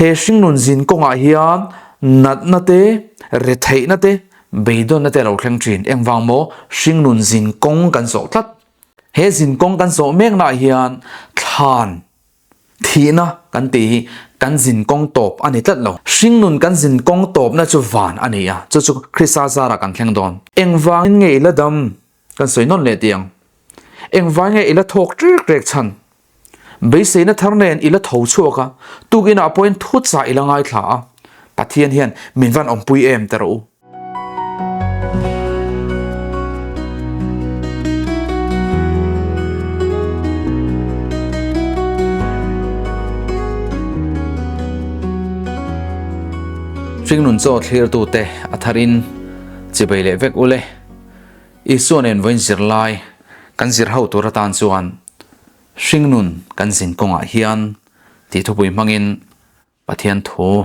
He hringnun zin kawngah hian natna te, retheihna te, beidawnna te a lo thleng thin. Engvang maw? Hringnun zin kawng kan zawh tlat. He zin kawng kan zawh meknaah hian thlan thihna kan tih hi kan zin kawng tawp a ni tlat lo. Hringnun kan zin kawng tawpna chu van a ni a, chu chu Krista zarah kan thleng dawn. Engvangin nge i la dam? Kan sawi nawn leh tih ang. Engvai nge i la thawk rek rek chhan? Beiseina thar nen i la tho chhuak a, tukinah pawhin thuchah i la ngaithla a, Pathian hian min van awmpui em ta rawh u. Hringnun chaw thlirtute a tharin chibai leh vek ule. Isua nen vawiin zirlai kan zir ho tur atan chuan hringnun kan zin kawngah hian tih thupui hmangin Pathian thu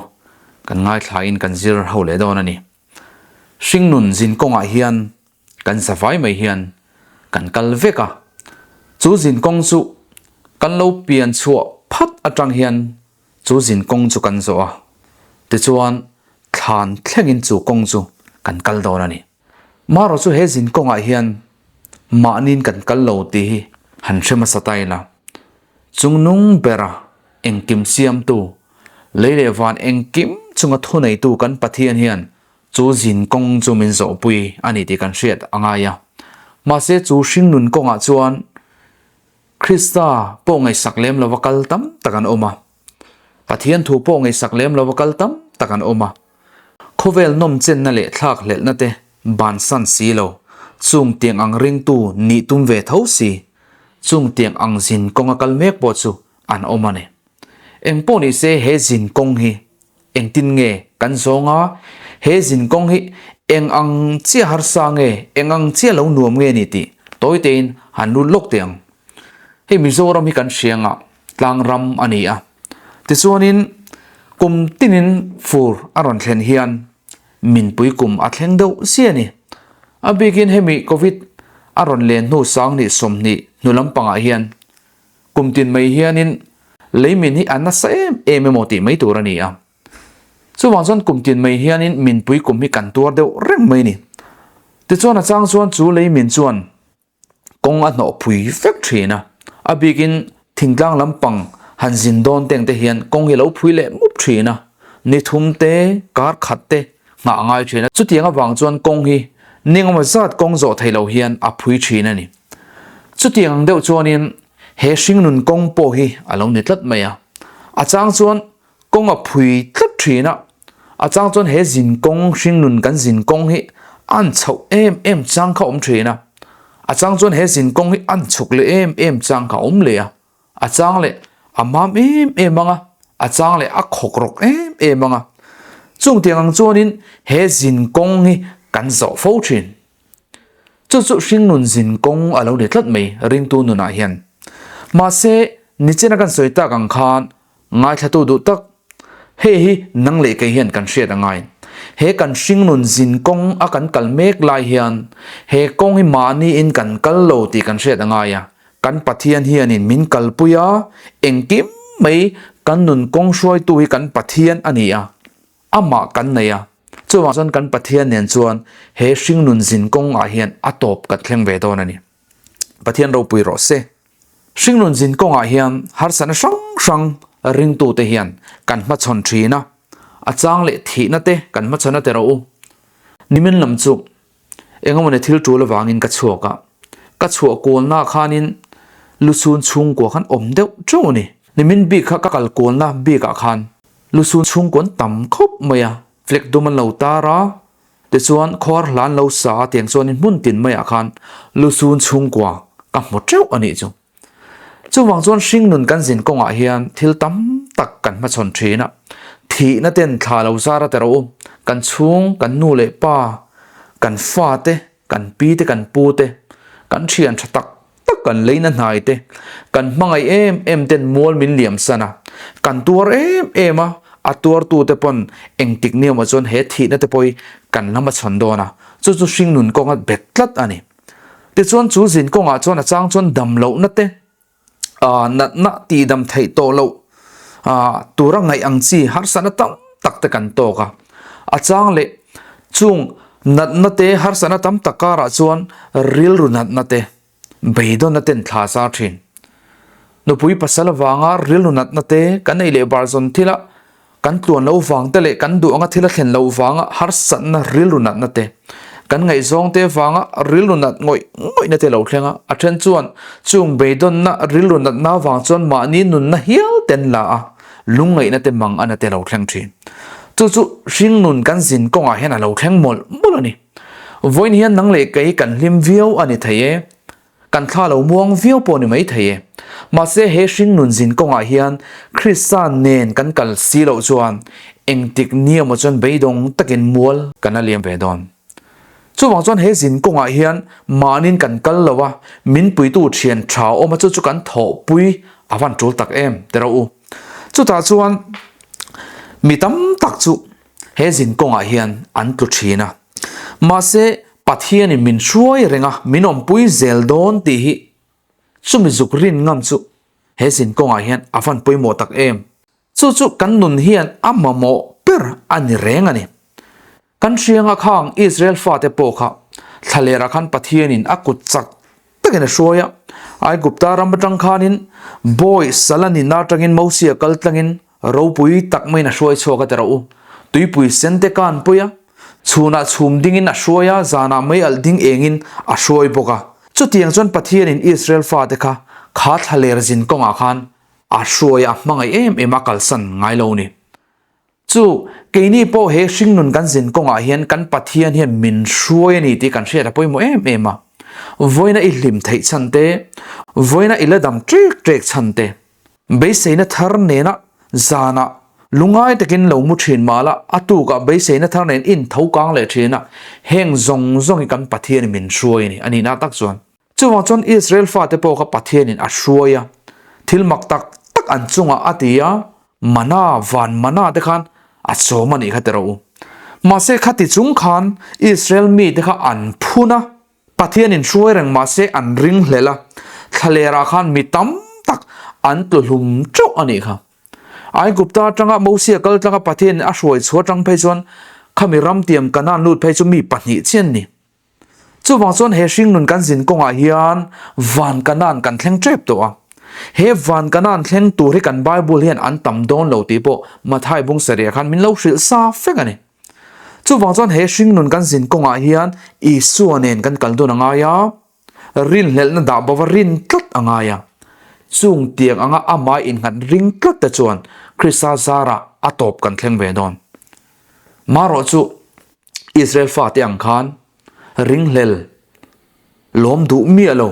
kan ngaithlain kan zir ho leh dawn a ni. Hringnun zin kawngah hian kan zavai mai hian kan kal vek a, chu zin kawng chu kan lo pian chhuah phat atang hian chu zin kawng chu kan zawh a, tichuan thlan thlengin chu kawng chu kan kal dawn a ni. Marawh chu he zin kawngah hian mahniin kan kal lo tih hi han hre hmasa ta ila. Chungnung bera engkim siamtu, lei leh van engkim chunga thuneitu kan Pathian hian chu zin kawng chu min zawhpui a ni tih kan hriat a ngai a. Mahse chu hringnun kawngah chuan Krista pawh ngaihsak lem lova kal tam tak an awm a. Pathian thu pawh ngaihsak lem lova kal tam tak an awm a. Khawvel nawm chenna leh thlak hlelhna te bansan si lo, chung tiang ang ringtu nih tum ve tho si, chung tiang ang zin kawnga kal mek pawh chu an awm a ni. Eng pawh ni se he zin kawng hi engtin nge kan zawng a, he zin kawng hi eng ang chiah harsa nge, eng ang chiah lo nuam nge ni tih tawi tein han lut lawk teh ang. Hei Mizoram hi kan hria ngah tlang ram a ni a. Tichuanin kum tinin fur a rawn thlen hian minpui kum a thleng deuh si a ni. A bikin hemi Covid a rawn len hnu 20 20 hnu lampangah hian kum tin mai hianin leimin hi a nasa em em emaw tih mai tur a ni a. Chuvang chuan kum tin mai hianin minpui kum hi kan tuar deuh reng mai a ni. Tichuan a chang chuan chu leimin chuan Kawng a hnawh phui vek thin a, a bikin thingtlang lampang han zin dawn teng te hian kawng hi lo phui leh mup thin a, ni thum te, kar khat te nghah a ngai thin a, chutiang avang chuan kawng hi ningawma zat kawng zawh thei lo hian a phui thin a ni. Chutiang ang deuh chuanin he hringnun kawng pawh hi a lo ni tlat mai a, a chang chuan kawng a phui tlat thin a, a chang chuan he zin kawng hringnun kan zin kawng hi an chhoh em em chang kha awm thin a, a chang chuan he zin kawng hi an chhuk leh em em chang kha awm leh a, a chang leh a mam em em ang a, a chang leh a khawk rawk em em ang a, chung tiang ang chuanin he zin kawng hi kan zawh fo thin. Chu chu hringnun zin kawng a lo ni tlat mai ringtu nunah hian. Mahse, nichina kan sawi tak ang khan Ngaithlatu duh tak, hei hi nang leh kei hian kan hriat a ngai. He kan hringnun zin kawng a kan kal mek lai hian he kawng hi mahni in kan kal lo tih kan hriat a ngai a. Kan Pathian hianin min kalpui a, engkim mai kan nun kawng hruaitu hi kan Pathian a ni a, amah kan nei a. Chuvang chuan kan Pathian nen chuan he hringnun zin kawng ah hian a tawp kan thleng ve dawn a ni. Pathian ropui rawh se. Hringnun zin kawngah hian harsatna hrang hrang ringtute hian kan hmachhawn thin a, a chang leh thihna te kan hmachhawn a ti rawh u. Nimin lam chu engemawni thil tul avangin ka chhuak a, ka chhuah kualna khanin lusun chhungkua khan awm deuh teuh a ni. Nimin bik kha ka kal kualna bikah khan lusun chhungkuan tam khawp mai a, flag dum an lo tar a, Tichuan khuar hlan lo sa a tiang chuanin hmun tin maiah khan lusun chhungkua ka hmu teuh a nih chu. Chuvang chuan hringnun kan zin kawngah hian thil tam tak kan hmachhawn thin a, thihna ten thla lo zar a ti rawh u, kan chhung, kan nu leh pa, kan fa te, kan pi te, kan pu te, kan thian tha tak tak kan leina hnai te, kan hmangaih em em ten mual min liam san a, kan tuar em em a, a tuartu te pawn engtik niawmah chuan he thihna te pawh hi kan la hmachhawn dawn a, chu chu hringnun kawnga bet tlat a ni. Tichuan chu zin kawngah chuan a chang chuan dam lohna te, natna tihdam theih tawh loh. Tura ngaih ang chi harsatna tam tak te kan tawk a. A chang leh chung natna te harsatna tam tak karah chuan rilru natna te, beidawnna ten thla zar thin. Nupui pasal avanga rilru natna te kan ei leh bar zawn thila Kan tluan lo vang te leh kan duh anga thil a thlen loh vanga harsatna rilru natna te, kan ngaihzawng te vanga rilru nat ngawih ngawihna te lo thleng a, a then chuan chung beidawnna rilru natna vang chuan mahni nunna hial ten la a, lungngaihna te mang ana te lo thleng thin. Chu chu hringnun kan zin kawngah hian a lo thleng mawlh mawlh a ni. Vawiin hian nang leh kei kan hlim viau a ni thei e. Kan thla lo muang viau pawh ni mai thei e. Mahse he hringnun zin kawngah hian Krista nen kan kal si loh chuan engtik ni emaw chuan beidawng takin mual kan la liam ve dawn. Chuvang chuan he zin kawngah hian mahnin kan kal lo a, min puitu thian tha awm a chu chu kan thawhpui a van tul tak em ti rawh u. Chutah chuan mi tam tak chu he zin kawngah hian an tlu thin a. Mahse, Pathianin min hruai reng a, min awmpui zel dawn tih hi chumi zuk rin ngam chu he zin kawngah hian a van pawimawh tak em. Chu chu kan nun hian a mamawh ber a ni reng a ni. Kan hrianga khang Israel fate pawh kha thlalerah khan Pathianin a kut chak takin a hruai a, Aigupta ram atang khanin bawi sal a nihna atangin Mosia kal tlangin ropui tak maiin a hruai chhuak a ti rawh u. Tuipui sen te kan pui a, chhunah chhum dingin a hruai a, zanah mei alh ding engin a hruai bawk a. Chutiang chuan Pathianin Israel fate kha kha thlaler zin kawngah khan a hruai a, a hmangaih em em a kalsan ngai lo ni. Chu, keini pawh he hringnun kan zin kawngah hian kan Pathian hian min hruai a ni tih kan hriat a pawimawh em em a. Vawiina i hlim theih chhan te, vawiina i la dam ṭek ṭek chhan te, beiseina thar nena zanah lungai takin lo mu ṭhin mah la, a tukah beiseina thar nen in tho kang leh ṭhin a, heng zawng zawng hi kan Pathianin min hruai a ni, a nihna tak chuan. Chuvang chuan Israel fate pawh kha Pathianin a hruai a, thil mak tak tak an chungah a ti a, mana, van mana te khan a chawm a nih kha ti rawh u. Mahse khati chung khan Israel mite kha an phun a, Pathianin hruai reng mahse an ringhlel a, thlalerah khan mi tam tak an tlu hlum teuh a nih kha. Aigupta atanga Mosia kal tlanga Pathianin a hruai chhuah atang phei chuan khami ramtiam Kanaan lut phei chu mi pahnih chian ni. Chuvang chuan he hringnun kan zin kawngah hian van Kanaan kan thleng tep tawh a. He van Kanaan thleng tur hi kan Bible hian an tam dawn lo tih pawh Mathai bung sarih ah khan min lo hrilh sa fek a ni. Chuvang chuan he hringnun kan zin kawngah hian Isua nen kan kal dun a ngai a, rinhlelhna dah bova rin tlat a ngai a. Chung tiang anga amah innghat ring tlat te chuan Krista zarah a tawp kan thleng ve dawn. Marawh chu Israel fate ang khan ringhlel lawm duh miah lo.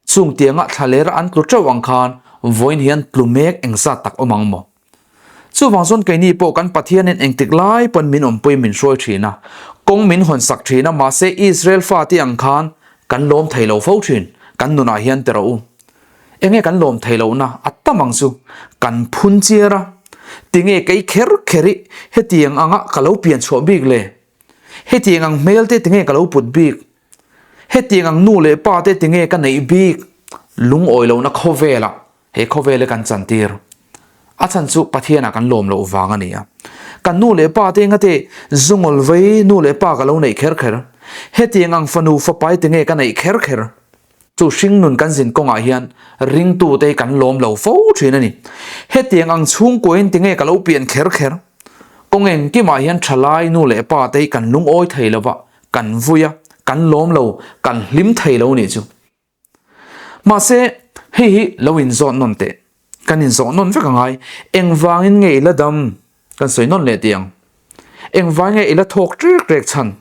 Chung tianga thlalera an tlu teuh ang khan vawiin hian tlu mek engzat tak awm ang maw? Chuvang chuan keini pawh kan Pathianin engtik lai pawn min awmpui min hruai thin a, kawng min hawn sak thin a, mahse Israel fate ang khan kan lawm thei lo fo thin, kan nunah hian ti rawh u. Enge kan lawm thei lohna a tam ang chu kan phun chiar a, tinge kei kher kher i hetiang anga ka lo pian chhuah bik le? Hetiang ang hmel te tinge ka lo put bik? Hetiang ang nu leh pa te tinge ka neih bik? Lungawi lohna khawvelah he khawvel hi kan chantir. A chhan chu Pathianah kan lawm loh vang a ni a. Kan nu leh pa te engate zungawl vei nu leh pa ka lo neih kher kher? Hetiang ang fanu fapai tinge ka neih kher kher? Chu hringnun kan zin kawngah hian ringtute hi kan lawm lo fo thin a ni. Hetiang ang chhungkuain tinge ka lo pian kher kher? Kawng engkimah hian thalai nu leh pa te hi kan lungawi thei lo va, kan vui a, kan lawm lo, kan hlim thei lo nih chu. Mahse, hei hi lo inzawt nawn teh. Kan inzawh nawn vek a ngai. Engvangin nge i la dam? Kan sawi nawn leh tih ang. Engvangin nge i la thawk ṭek ṭek chhan?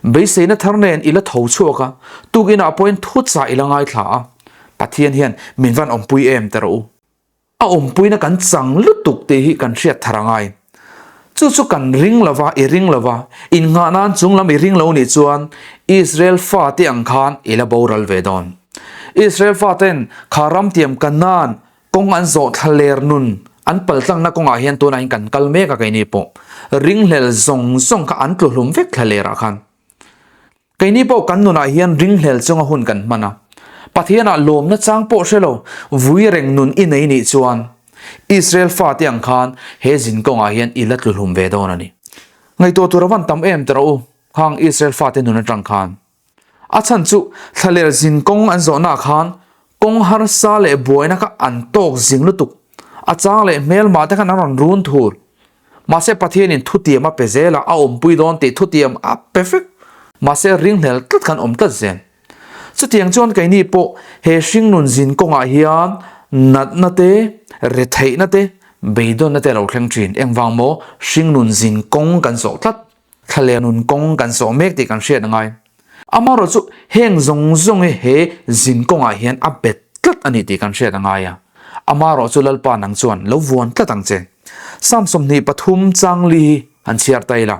Beiseina thar nen i la tho chhuak a, tukinah pawhin thuchah i la ngaithla a, Pathian hian min van awmpui em ti rawh u. A awmpuina kan chang lutuk tih hi kan hriat thar a ngai. Chu chu kan ring lo va, i ring lo va, innghah nan chung lam i ring lo nih chuan Israel fate ang khan i la boral ve dawn. Israel faten kha ramtiam Kanaan Kawng an zawh thla ler nun an paltlangna kawngah hian tunah hian kan kal mek a keini pawh ringhlel zawng zawng kha an tlu hlum vek thla lerah khan. Keini pawh kan nunah hian ringhlel chunga hun kan hman a, Pathianah lawmna chang pawh hre lo vui reng nun i nei nih chuan Israel fate ang khan he zin kawngah hian i la tlu hlum ve dawn a ni. Ngaihtuah tur a van tam em tawh rawh u, khang Israel fate nun atang khan. A chhan chu thlaler zin kawng an zawhnaah khan kawng harsa leh buaina kha an tawk zing lutuk. A chang leh hmelmah te khan an rawn run thur. Mahse Pathianin thutiam a pe zel a, a awmpui dawn tih thutiam a pe vek. Mahse ringhlel tlat khan awm tlat zel. Chutiang chuan keini pawh he hringnun zin kawngah hian natna te, retheihna te, beidawnna te a lo thleng thin. Engvang maw? Hringnun zin kawng kan zawh tlat. Thlaler nun kawng kan zawh mek tih kan hriat a ngai. Amaherawh chu heng zawng zawng hi he zin kawngah hian a bet tlat a ni tih kan hriat a ngai a. Amaherawh chu Lalpa nang chuan lo vuan tlat ang che. Psalm 23 chang li hi han chhiar ta ila.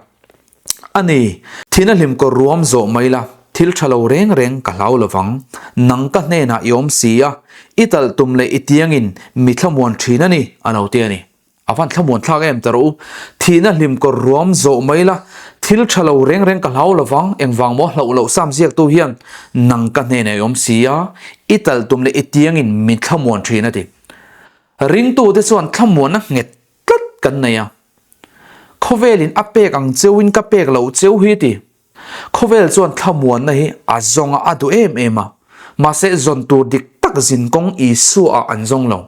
A ni, thina hlim kawr ruam zawh mai la, thil tha lo reng reng ka hlau lovang. Nang ka hnenah i awm si a, i talh tum leh i tiangin mi thlamuan thin a ni, a lo ti a ni. A van thlamuan thlak em ta rawh u. Thihna hlim kawr ruam zawh mai la, thil tha lo reng reng ka hlau lovang, engvang maw hlauh loh sam ziaktu hian nang ka hnenah i awm si a, i talh tum leh i tiangin min thlamuan thin a ti. Ringtute chuan thlamuanna nghet tlat kan nei a. Khawvelin a pek ang cheuin ka pek loh cheu hi ti. Khawvel chuan thlamuanna hi a zawng a, a duh em em a. Mahse zawn tur dik tak zin kawng Isua ah an zawng lo.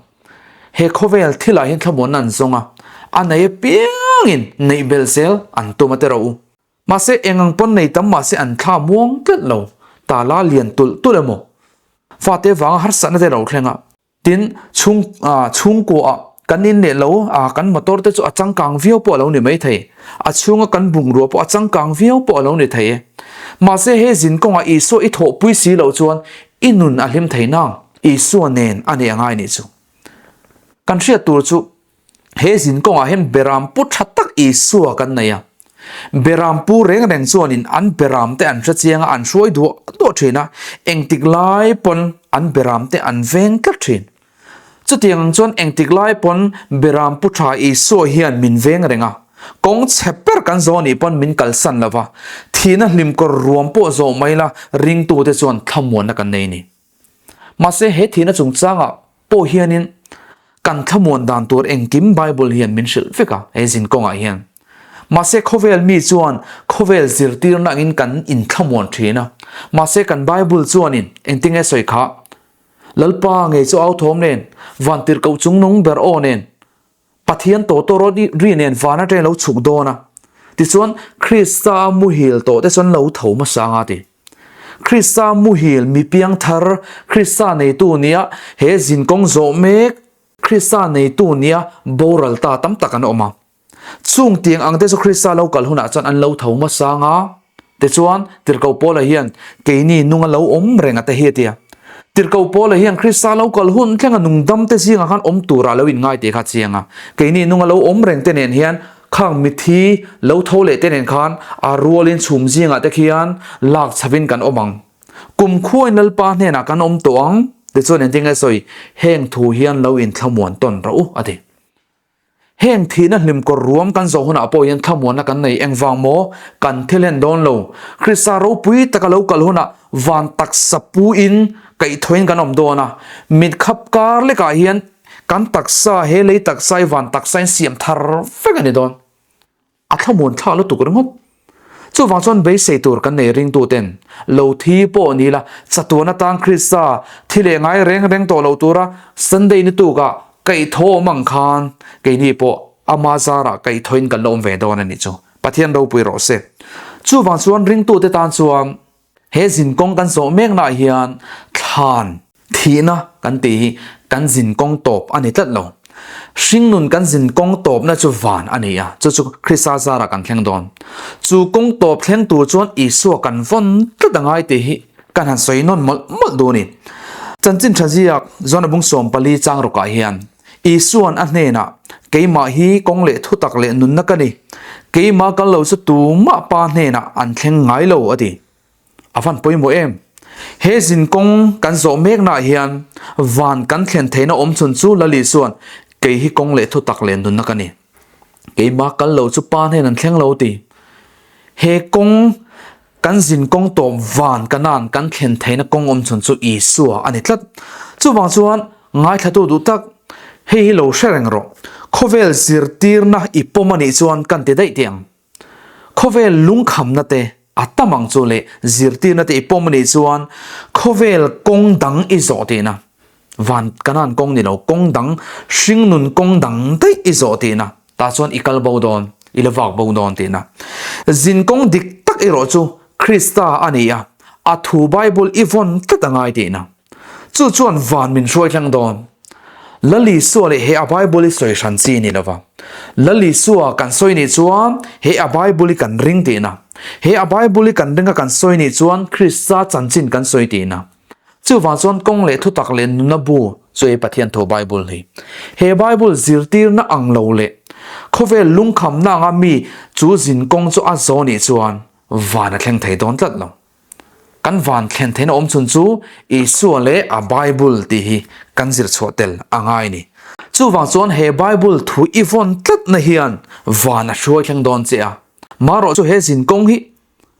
He khawvel thilah hian thlamuanna an zawng a, a nei apiangin neih belh zel an tum a ti rawh u. Mahse eng ang pawn nei tam mahse an thla muang tlat lo, tala lian tulh tulh emaw, fate vanga harsatna te lo thleng a. Tin, chhung chhungkuaah kan in leh lo a, kan motor te chu a changkang viau pawh a lo ni mai thei. A chhunga kan bungrua pawh a changkang viau pawh a lo ni thei e. Mahse he zin kawngah Isua i thawhpui si loh chuan i nun a hlim thei nang. Isua nen a nih a ngai nih chu. Kan hriat tur chu He zin kawngah hian beram pu tha tak Isua kan nei a. Beram pu reng reng chuanin an beram te an hre chiang a, an hruai duah duah thin a, engtik lai pawn an beram te an veng tlat thin. Chutiang ang chuan engtik lai pawn beram pu tha Isua hian min veng reng a, kawng chhe ber kan zawh nih pawn min kalsan lo va, thihna hlimkawr ruam pawh zawh mai la ringtute chuan thlamuanna kan nei a ni. Mahse he thihna chungchangah pawh hianin kan thlamuan dan tur engkim Bible hian min hrilh vek a, he zin kawngah hian. Mahse khawvel mi chuan khawvel zirtirna angin kan inthlamuan thin a, mahse kan Bible chuanin engtinge sawi kha? Lalpa ngei chu au thawm nen, vantirhkoh chungnung ber aw nen, Pathian tawtawrawt ri nen van atangin lo chhuk dawn a, tichuan Krista muhil tawh te chuan lo tho hmasa anga ti. Krista muhil mi piang thar, Krista neitu nia he zinkawng zawh mek, Krista neitu nia boral ta tam tak an awm a. Chung tiang ang te chu Krista lo kal hunah chuan an lo tho hmasa anga. Tichuan, Tirhkoh Paula hian keini nunga lo awm reng a te hi a ti a. Tirhkoh Paula hian Krista lo kal hun thlenga nungdamte zingah khan awm turah lo inngai tih kha a chiang a. Keini nunga lo awm reng te nen hian khang mithi lo tho leh te nen khan a rualin chhum zingah te khian lak chhavin kan awm ang. Kumkhuain Lalpa hnenah kan awm tawh ang. Tichuan engtin nge sawi, heng thu hian lo inthlamuan tawn rawh u a ti. Heng thihna hlimkawr ruam kan zawh hunah pawh hian thlamuanna kan nei engvang maw? Kan thil hen dawn lo. Krista ropui taka lo kal hunah van taksa puin kaihthawin kan awm dawn a. Mit khap kar lekah hian kan taksa he lei taksa hi van taksa in siam thar vek a ni dawn. A thlamuan thlak lutuk ringawt. Chuvang chuan beisei tur kan nei ringtuten lo thi pawh ni la, chatuan atan Krista thi leh ngai reng reng tawh lo tura Sunday ni tukah kaihthawh awm ang khan keini pawh ama zarah kaihthawhin kan la awm ve dawn a nih chu. Pathian ropui rawh se. Chuvang chuan ringtute tan chuan He zinkawng kan zawh meknaah hian thlan thihna kan tih hi kan zinkawng tawp a ni tlat lo. Hringnun kan zinkawng tawpna chu van a ni a, chu chu Krista zarah kan thleng dawn. Chu kawng tawp thleng tur chuan Isua kan vawn tlat a ngai tih hi kan han sawi nawn mawlh mawlh duh a ni. Chanchin tha ziak John-a bung 14 chang rawkah hian Isua'n a hnenah, Keimah hi kawng leh thutak leh nunna ka ni. Keimah kal lo chu tumah Pa hnenah an thleng ngai lo, a ti. A van pawimawh em? He zin kawng kan zawh meknaah hian van kan thlen theihna awm chhun chu Lal Isua'n, Kei hi kawng leh thutak leh nunna ka ni. Keimah kal lo chu Pa hnen an thleng lo, a ti. He kawng Kan zin kawng tawp van kanan kan thlen theihna kawng awm chhun chu Isua a ni tlat. Chuvang chuan ngaithlatu duh tak, Hei hi lo hre reng rawh. Khawvel zirtirna i pawm a nih chuan kan ti daih teh ang. Khawvel lungkhamna te a tam ang chu leh zirtirna te i pawm a nih chuan khawvel kawng dang i zawh tihna. Van Kanan kawng ni lo, kawng dang, hringnun kawng dang daih i zawh tihna. Tah chuan i kal bo dawn, i la vak bo dawn tihna. Zin kawng dik tak erawh chu Krista a ni a, a thu Bible i vawn tlat a ngai tihna. Chu chuan van min hruai thleng dawn. Lal Isua leh he a Bible i sawi hran chi ni lova. Lal Isua kan sawi nih chuan he a Bible i kan ring tihna. He a Bible i kan ringa kan sawi nih chuan Krista chanchin kan sawi tihna. Chuvang chuan kawng leh thutak leh nuna bu chu ei Pathian tho Bible hi. He Bible zirtirna ang lo leh khawvel lungkhamna anga mi chu zin kawng chu a zo nih chuan van a thleng thei dawn tlat lo. Kan van thlen theihna awm chhun chu Isua leh a Bible tih hi kan zir chhuah tel a ngai ni. Chuvang chuan he Bible thu i vawn tlatna hian van a hruai thleng dawn che a. Marawh chu he zin kawng hi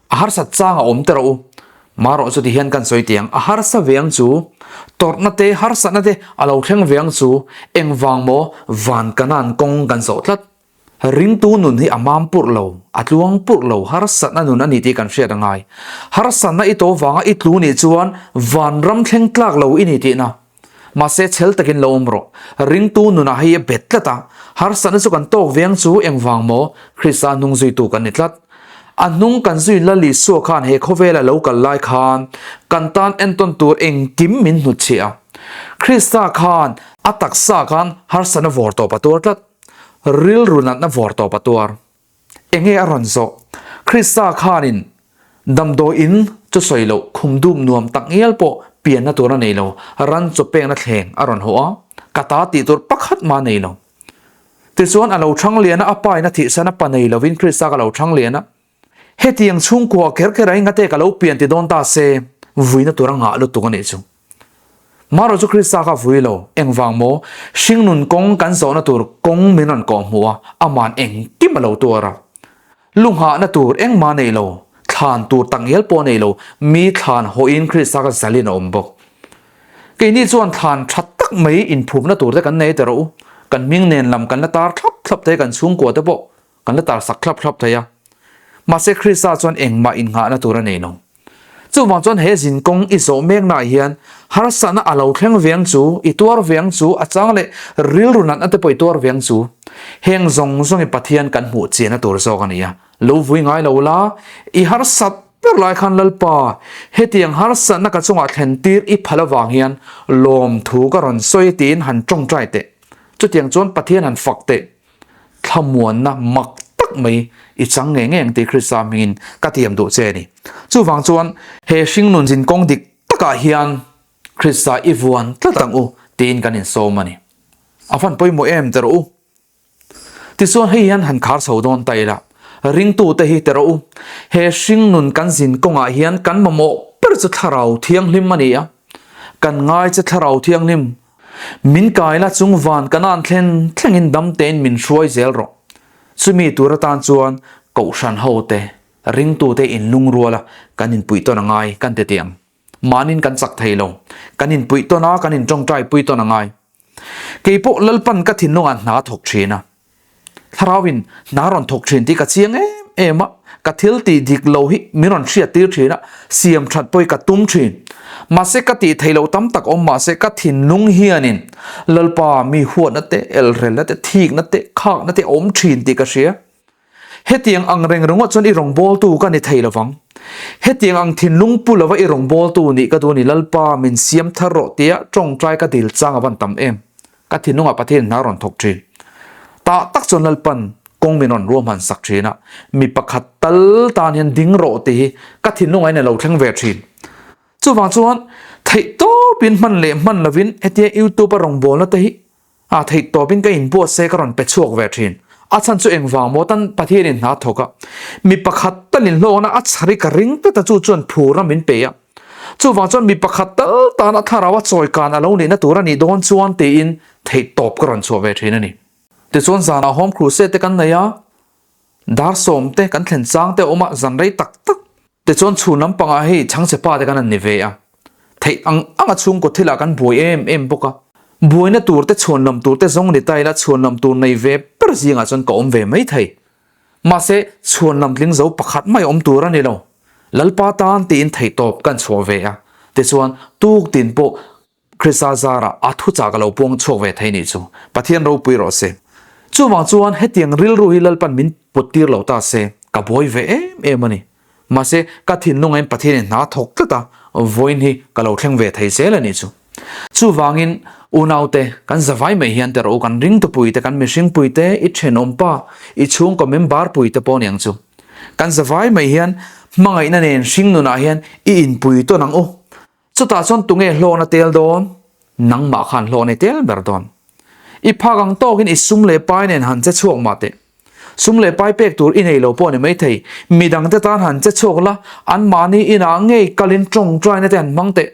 a harsat chang a awm teh rawh u. Marawh chu ti hian kan sawi tiang, a harsa ve ang chu, tawrhna te, harsatna te a lo thleng ve ang chu, engvang maw van kanan kawng kan zawh tlat. Ringtu nun hi a mam purh lo, a tluang purh lo, harsatna nun a ni tih kan hriat a ngai. Harsatna i to vanga i tlu nih chuan vanram thleng tlak lo i ni tihna. Mahse chhel takin lo awm rawh. Ringtu nunah hei a bet tlat a, harsatna chu kan tawk veng chu engvang maw? Krista hnung zuitu kan ni tlat. A hnung kan zui Lal Isua khan he khawvela lo kal lai khan kan tan entawn tur engkim min hnutchhiah a. Krista khan a taksa khan harsatna vawr tawp a tuar tlat. Rilru natna vawr tawp a tuar. Enge a rawn zawh? Krista khanin damdawi in chu sawi loh khum dup nuam tak ngial pawh pianna tur a nei lo, ran chaw pekna thleng a rawn hawh a, ka ta tih tur pakhat mah a nei lo. Tichuan a lo thang lian a, a pa in a thihsan a pa nei lovin Krista ka lo thang lian a. Hetiang chhungkua kher kher a engate ka lo pian ti dawn ta se, vuina tur a ngah lutuk a nih chu. Marawh chu Krista kha vui lo, engvang maw? Hringnun kawng kan zawhna tur kawng min rawn kawh hmuh a, aman engkim a lo tuar a. Lu nghahna tur engmah nei lo, thlan tur tak ngial pawh nei lo, mi thlan hawhin Krista kha zalin a awm bawk. Keini chuan thlan tha tak mai inphumna tur te kan nei ta rawh u, kan hming nen lam kan la tar thlap thlap thei kan chhungkua te pawh Kan la tar sak thlap thlap thei a. Mahse Krista chuan engmah innghahna tur a nei lo. Chuvang chuan he zin kawng i zawh meknaah hian harsatna a lo thleng ve ang chu, i tuar ve ang chu, a chang leh rilru natna te pawh i tuar ve ang chu. Heng zawng zawng i Pathian kan hmuh chianna tur zawk a ni a. Lo vui ngai lo la, i harsat ber lai khan Lalpa, hetiang harsatna ka chungah thlen tir i phal avang hian lawmthu ka rawn sawi tiin han tawngtai teh. Chutiang chuan Pathian han fak teh. Thlamuanna mak tak mai i chang ngei ngei ang tih Krista hmingin ka tiam duh che a ni. Chuvang chuan he hringnun zin kawng dik takah hian Krista i vuan tlat ang u tiin kan insawm a ni. A van pawimawh em ti rawh u. Tichuan hei hian han khar chho dawn ta ila, ringtute hi ti rawh u, he hringnun kan zin kawngah hian kan mamawh ber chu Thlarau Thianghlim a ni a. Kan ngai che Thlarau Thianghlim Min kai la chung van kan an thlen thlengin dam tein min hruai zel rawh. Chumi tur atan chuan Kohhran hote, ringtute inlungrual a kan inpuih tawn a ngai kan ti tiang. Mahnin kan chak thei lo. Kan inpuih tawn a, kan intawngtai pui tawn a ngai. Kei pawh Lalpan ka thinlungah hna thawk thin a. Thlarauin hna rawn thawk thin tih ka chiang em em a, ka thil tih dik lo hi min rawn hriat tir thin a, siam that pawh hi ka tum thin. Mahse ka tih theih loh tam tak awm mahse ka thinlung hianin Lalpa mi huatna te, elrelna te, thikna te, khakna te a awm thin tih ka hria. Hetiang ang reng ringawt chuan i rawngbawltu ka ni thei lovang. Hetiang ang thinlung pu lova i rawngbawltu nih ka duh a ni Lalpa min siam thar rawh tia tawngtai ka dil chang a van tam em. Ka thinlungah Pathian hna rawn thawk thin. Tah tak chuan Lalpan kawng min rawn ruahman sak thin a, mi pakhat tal tan hian ding rawh tih hi ka thinlungah hian a lo thleng ve thin. Chuvang chuan theih tawpin hman leh hman lovin hetia YouTube a rawngbawlna te hi a theih tawpin ka inbuatsaih ka rawn pe chhuak ve thin. A chhan chu engvang maw tan Pathianin hna thawk a, mi pakhat talin hlawkna a chhar i ka ring tlat a chu chuan phurna min pe a. Chuvang chuan mi pakhat tal tana thlarau a chawi kan a lo nihna tur a nih dawn chuan tiin theih tawp ka rawn chhuah ve thin a ni. Tichuan zanah Home Crusade te kan nei a, dar sawm te kan thlen chang te a awm a, zan rei tak tak. Tichuan chhun lampangah hei chhangchhe pa te kan han ni ve a, theih ang anga chhungkaw thilah kan buai em em bawk a. Buaina tur te chhuanlam tur te zawng ni ta ila chhuanlam tur nei ve ber zingah chuan ka awm ve mai thei. Mahse, chhuanlam tling zo pakhat mai awm tur a ni lo. Lalpa tan tiin theihtawp kan chhuah ve a, tichuan tuk tin pawh Krista zarah a thuchah ka lo puang chhuak ve thei nih chu. Pathian ropui rawh se. Chuvang chuan hetiang rilru hi Lalpan min put tir lo ta se, ka buai ve em em a ni. Mahse, ka thinlungain Pathianin hna thawk tlat a, vawiin hi ka lo thleng ve thei zel a nih chu. Chuvangin, unaute, kan zavai mai hian te rawh u, kan ringtupuite, kan mihringpuite, i thenawmpa, i chhungkaw member-puite pawh niang chu. Kan zavai mai hian hmangaihna nen hringnunah hian i inpui tawn ang u. Chutah chuan tunge hlawhna tel dawn? Nangmah khan hlawhna i tel ber dawn. I phak ang tawkin i sum leh pai nen han che chhuak mah teh. Sum leh pai pek tur i nei lo pawh ni maithei. Midangte tan han che chhuak la, anmahni inah ngei kalin tawngtaina te han hmang teh.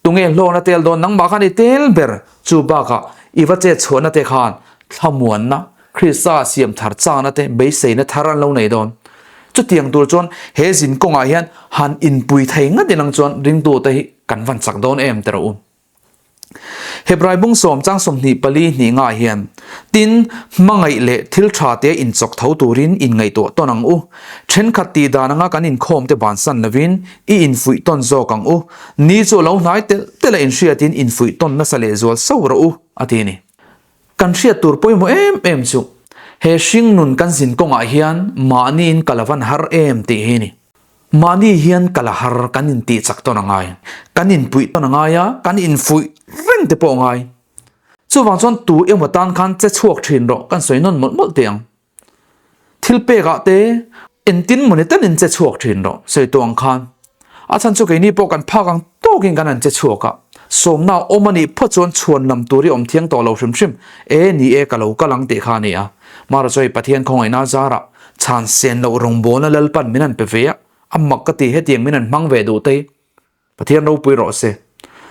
Tunge hlawhna tel dawn? Nangmah khan i tel ber. Chu bakah i va chet chhuahna te khan thlamuanna, Krista siam thar chakna te beiseina thar an lo nei dawn. Chutiang tur chuan he zin kawngah hian han inpui thei ngat inang chuan ringtute hi kan van chak dawn em ti rawh u. Hebrai bung sawm chang 24 hnih ngah hian, Tin, hmangaih leh thil tha te inchawk tho turin inngaihtuah tawn ang u. Thenkhat tih dan anga kan inkhawm te bansan lovin i infuih tawn zawk ang u. Ni chu a lo hnai telh telh a inhriatin infuih tawn nasa lehzual sauh rawh u, a ti a ni. Kan hriat tur pawimawh em em chu he hringnun kan zin kawngah hian mahniin ka la van har em tih hi a ni. Mahni hian ka la har kan intih chak tawn a ngai, kan inpuih tawn a ngai a, kan infuih reng te pawh a ngai. Chuvang chuan tu emaw tan khan che chhuak thin rawh kan sawi nawn mawlh mawlh teh ang. Thil pekah te entin mawni tanin che chhuak thin rawh sawi tawh ang khan. A chhan chu keini pawh kan phak ang tawkin kan han che chhuak a, sawmna awm a nih phawt chuan chhuan lam tur hi awm thiang tawh lo hrim hrim e ni e ka lo kal ang tih kha a ni a. Mara chuan Pathian khawngaihna zarah chhan sen loh rawngbawlna Lalpan min han pe ve a, a mak ka ti hetiang min han hmang ve duh te hi Pathian ropui rawh se.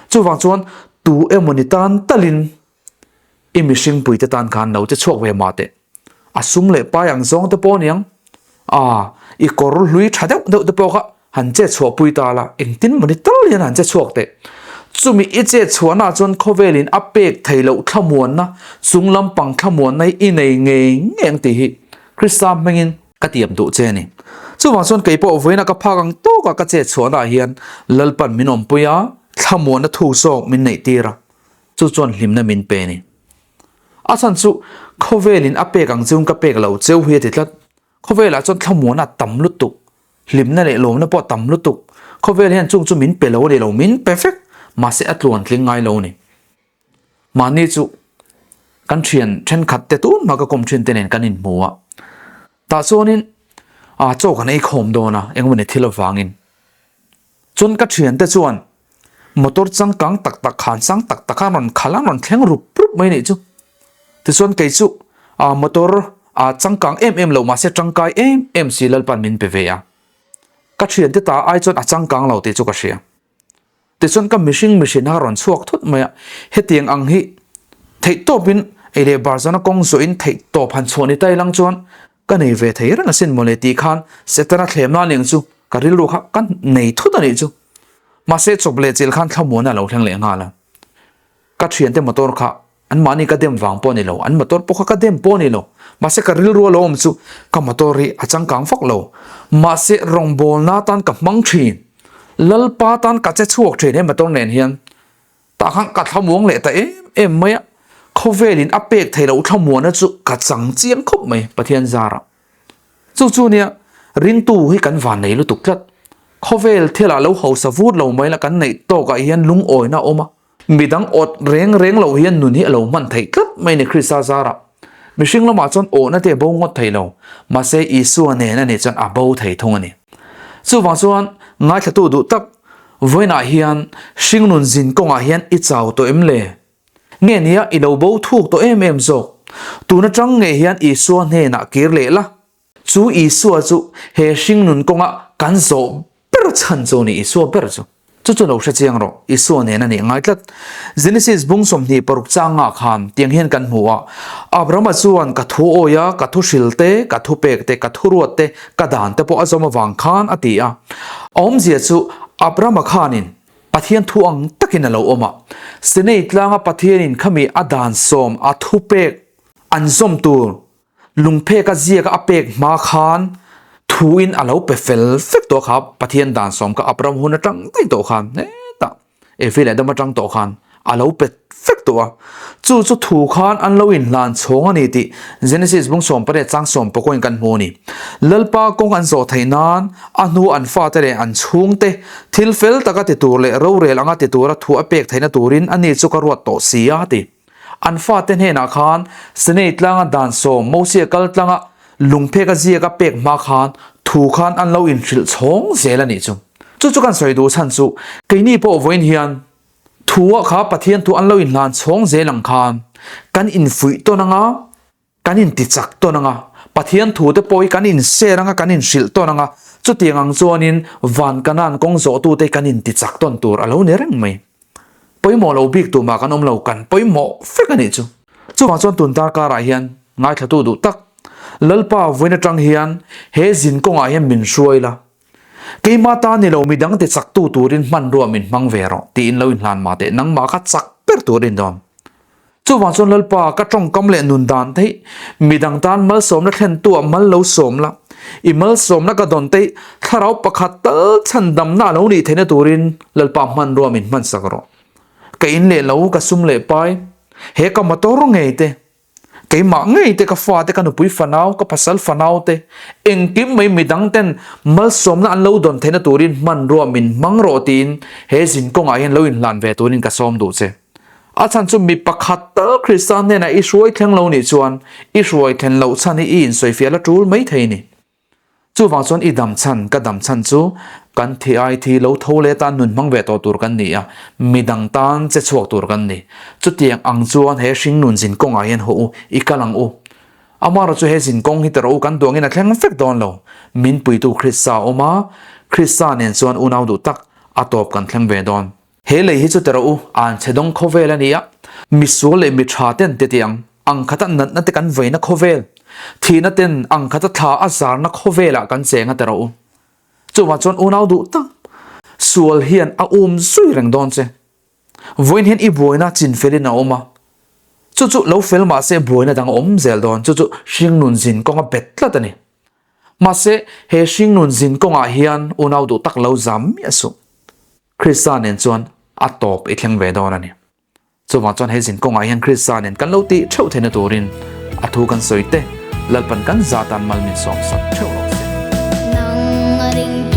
Chuvang chuan tu emawni tan talin i mihringpui te tan khan lo che chhuak ve mah teh. A sum leh pai ang zawng te pawh aniang. A, i kawr hlui tha deuh deuh te pawh kha han che chhuah pui ta la, engtin mawni tal hian han che chhuak teh. Chumi i che chhuahna chuan khawvelin a pek thei loh thlamuanna, chung lampang thlamuanna hi i nei ngei ngei ang tih hi Krista hmingin Ka tiam duh che a ni. Chuvang chuan kei pawh vawiina ka phak ang tawka ka chet chhuahnaah hian Lalpan min awmpui a, thlamuanna thuk zawk min neih tir a, chu chuan hlimna min pe a ni. A chhan chu khawvelin a pek ang cheu ka pek lo cheu hi a ti tlat. Khawvelah chuan thlamuanna a tam lutuk, hlimna leh lawmna pawh a tam lutuk. Khawvel hian chung chu min pe lo a ni lo, min pe vek, mahse a tluan tling ngai lo a ni. Mahni chu kan thian thenkhat te tun hma ka kawm thin te nen kan inhmu a, tah chuanin ah chaw kan ei khawm dawn a engemaw thil avangin chuan ka thian te chuan motor changkang tak tak khan sang tak tak a rawn khalh a rawn thleng rup rup mai anih chu tichuan kei chu ah motor ah changkang em em lo mahse tangkai em em si Lalpan min pe ve a ka thian te ta ai chuan a changkang lo tih chu ka hria. Tichuan ka mihring mihrin a rawn chhuak thut mai a, hetiang ang hi theihtawpin ei leh bar zawna kawng zawhin theihtawp han chhuah ni ta ilang chuan ka nei ve thei reng asin mawle tih khan Setana thlemna aniang chu ka rilru kha ka nei thut a nih chu. Mahse chawp leh chilh khan thlamuana a lo thleng leh nghal a. Ka thiante motor kha Anmahni ka dem vang pawh a ni lo, an motor pawh kha ka dem pawh a ni lo. Mahse ka rilru a lo awm chu ka motor hi a changkang vak lo. Mahse rawngbawlna atan ka hmang thin. Lalpa tan ka che chhuak thin he motor nen hian. Tah khan ka thlamuang leh ta em em mai a. Khawvelin a pek theih loh thlamuanna chu ka chang chiang khawp mai Pathian zarah. Chu chu nia ringtu hi kan van nei lutuk tlat. Khawvel thilah lo hausa vut lo mai la kan neih tawkah hian lungawina a awm a. Midang awt reng reng loh hian nun hi a lo hman theih tlat mai ni Krista zarah. Mihring lamah chuan awhna te a bo ngawt thei lo, mahse Isua nen a nih chuan a bo thei thung a ni. Chuvang chuan ngaithlatu duh tak vawiinah hian hringnun zin kawngah hian i chau tawh em le? Nge nia i lo bo thuk tawh em em zawk? Tun atang nge hian Isua hnenah kir leh la? Chu Isua chu he hringnun kawnga kan zawh ber chhan chu a ni, Isua ber chu. Chu chu lo hre chiang rawh, Isua nen a nih ngai tlat. Genesis bung 26 changa khan tiang hian kan hmu a, Abrahama chuan ka thu awi a, ka thu hril te, ka thu pek te, ka thu ruat te, ka dan te pawh a zawm avang khan a ti a. A awmzia chu Abrahama khanin. Pathian thu ang takin a lo awm a. Sinai tlanga Pathianin khami a dan sawm a thupek an zawm tur lungphek a ziaka a pek hma khan thuin a lo pe fel fek tawh kha Pathian dan sawm kha Abraham hun atang daih tawh khan hetah Evi leh Adama atang tawh khan a lo pe fek tawh a. Chu chu thu khan an lo inhlan chhawng a ni tih Genesis bung 18 chang 19 in kan hmu a ni. Lalpa kawng an zawh theih nan a hnu an fate leh an chhungte thil fel taka ti tur leh rorel anga ti tura thu a pek theihna turin a ni chu ka ruat tawh si a ti. An fate hnenah khan Sinai tlanga dan sawm Mosia kal tlanga lungphek a ziak a pek hma khan thu khan an lo inhrilh chhawng zel a nih chu. Chu chu kan sawi duh chhan chu keini pawh vawiin hian Thu ah kha Pathian thu an lo inhlan chhawng zel ang khan kan infuih tawn anga, kan intichak tawn anga, Pathian thu te pawh hi kan inser anga, kan inhrilh tawn anga, chutiang ang chuanin van kanan kawng zawhtute hi kan intichak tawn tur a lo ni reng mai. Pawimawh lo bik tumah kan awm lo, kan pawimawh vek a nih chu. Chuvang chuan tun darkarah hian ngaithlatu duh tak Lalpa vawiin atang hian he zin kawngah hian min hruai la, Keimah ta ni lo midang te chaktu turin hmanrua min hmang ve rawh tiin lo inhlan mah teh nangmah kha chak ber tur in dawn. Chuvang chuan Lalpa ka tawngkam leh nun dan te hi midang tan malsawmna thlentu ah mal lo sawm la, i malsawmna ka dawn te hi thlarau pakhat tal chhandamna a lo nih theihna turin Lalpa hmanrua min hmansak rawh. Ka in leh lo, ka sum leh pai, he ka motor ngei te, Keimah ngei te, ka fate, ka nupui fanau, ka pasal fanau te, engkim mai midang ten malsawmna an lo dawn theihna turin hmanrua min hmang rawh tiin he zin kawngah hian lo inhlan ve turin ka sawm duh che. A chhan chu mi pakhat tal Krista hnenah i hruai thleng lo nih chuan i hruai thlen loh chhan hi i insawifiah la tul mai thei ni. Chuvang chuan i dam chhan, ka dam chhan chu kan thi ai thi lo tho leh tan nun hmang ve tawh tur kan ni a, midang tan che chhuak tur kan ni. Chutiang ang chuan he hringnun zin kawngah hian haw u, i kal ang u. Amaherawh chu he zin kawng hi tawrh u kan duangin a thleng vek dawn lo. Min puitu Krista a awm a, Krista nen chuan unau duh tak a tawp kan thleng ve dawn. He lei hi chu tawrh u, an chhe dawng khawvel a ni a, misual leh mi tha ten te tiang ang khata natna te kan veina khawvel, thihna ten ang khata thla a zarna khawvelah kan cheng a tawrh u. Chuvang chuan unau duh tak, sual hian a um zui reng dawn che. Vawiin hian i buaina chin felin a awm a, chu chu lo fel mah se buaina dang a awm zel dawn, chu chu hringnun zin kawnga bet tlat a ni. Mahse, he hringnun zin kawngah hian unau duh tak lo zam miah suh. Krista nen chuan a tawp i thleng ve dawn a ni. Chuvang chuan he zin kawngah hian Krista nen kan lo tih theuh theihna turin a thu kan sawi te Lalpan kan zatan mal min sawmsak theuh rawh se. Nang a ring.